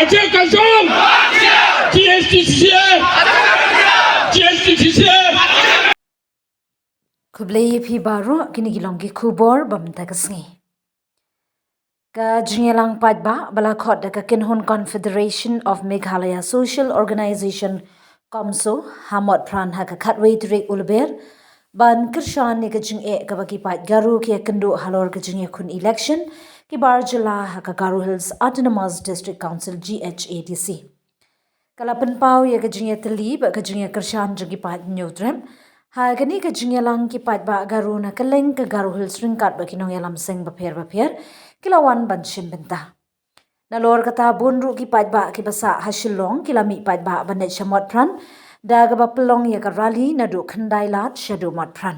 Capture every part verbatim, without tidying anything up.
Aceh Kasong! G H T C C A! G H T C C A! Khublei ïa phi baroh, kine ki long ki khubor ba mynta ka sngi. Ka jingïalang paidbah ba la khot da ka Kynhun Confederation of Meghalaya Social Organization, KOMSO, ha Motphran ha ka khatwei tarik u Lber, ban kyrshan ïa ka jingeh kaba ki paid Garo ki ïakynduh halor ka jingïakhun election ki bar jylla ha ka Garo Hills Autonomous District Council, G H A D C. Ka la pynpaw ïa ka jingïatylli bad ka jingïakyrshan jong ki paid Hynñiewtrep ha kane ka jingïalang ki paidbah Garo na kylleng ka Garo Hills ryngkat bad ki nongïalam seng bapher bapher ki la wan ban shim bynta. Nalor kata, bun ruh ki paidbah kiba sah ha Shillong ki la mih paidbah ban leit sha Motphran, da kaba pynlong ïa ka rally naduh Khyndailad shaduh Motphran.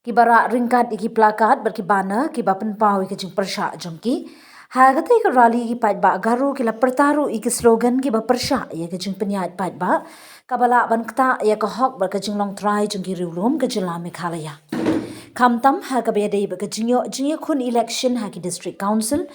Kiba rah ryngkat ïa ki placard bad ki banner kiba pynpaw ïa ka jingpyrshah jong ki. Ha katei ka rally ki paidbah Garo ki la pyrta ruh ïa ki slogan kiba pyrshah ïa ka jingpynïaid paidbah, kaba lah ban ktah ïa ka hok bad ka jinglong trai jong ki riewlum ka jylla Meghalaya. Khamtam ha kaba ïadei bad ka jingïoh jingïakhun election ha ki District Council,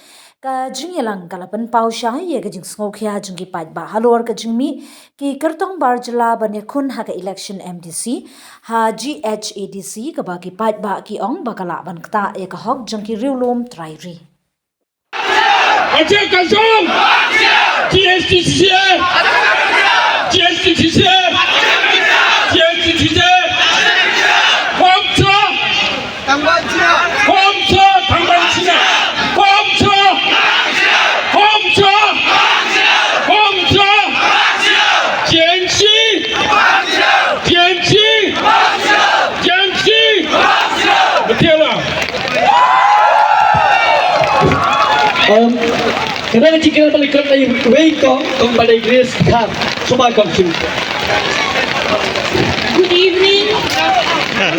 ka jingïalang ka la pynpaw shai ïa ka jingsngewkhia jong ki paidbah halor ka jingmih ki kyrtong bar jylla ban ïakhun ha ka election M D C ha G H A D C, kaba ki paidbah ki ong ba ka lah ban ktah ïa ka hok jong ki riewlum trai ri. Aceh Kasong! G H T C C A! G H T C C A! G H T C C A! KOMSO! KOMSO! KOMSO! KOMSO! KOMSO! Gen Z! Gen Z! Gen Z! Betul lah. Em, kane ka jingkren ba la kren na iwei i kong, kong Badei Grace Khan. Sumar kong shu. Good evening,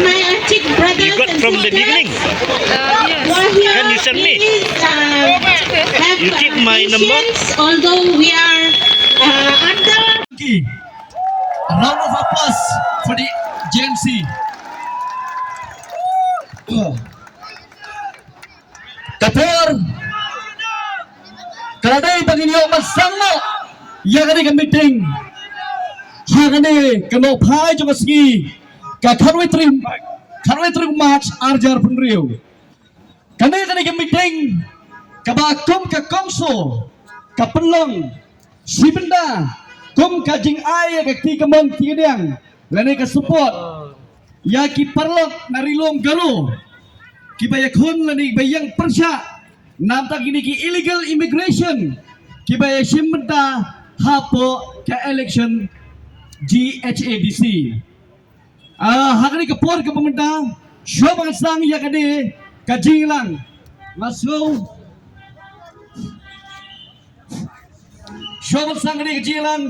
my Achik brothers and sisters. You got from the beginning. Who are here, please, uh, have, uh, patience, although we are, uh, under. Round of applause for the Gen Z. Ka por ka la dei ba ngin ïoh ban sdang noh ïa kane ka meeting ha kane ka nohphai jong ka sngi, ka khatwei tarik, khatwei tarik March arhajar pynriew. Kane, kane ka meeting kaba kum ka KOMSO ka pynlong shi bynta kum ka jingai ïa ka kti kamon kti kadiang lane ka support ïa ki paralok na Ri Lum Garo kiba ïakhun lane ba ïeng pyrshah na bynta kine ki illegal immigration kiba ïashim bynta hapoh ka election G H A D C. Ah, ha kane ka por kaba mynta, shuwa ba ngan sdang ïa kane ka jingïalang, nga sngew, shuwa ba ngan sdang kane ka jingïalang,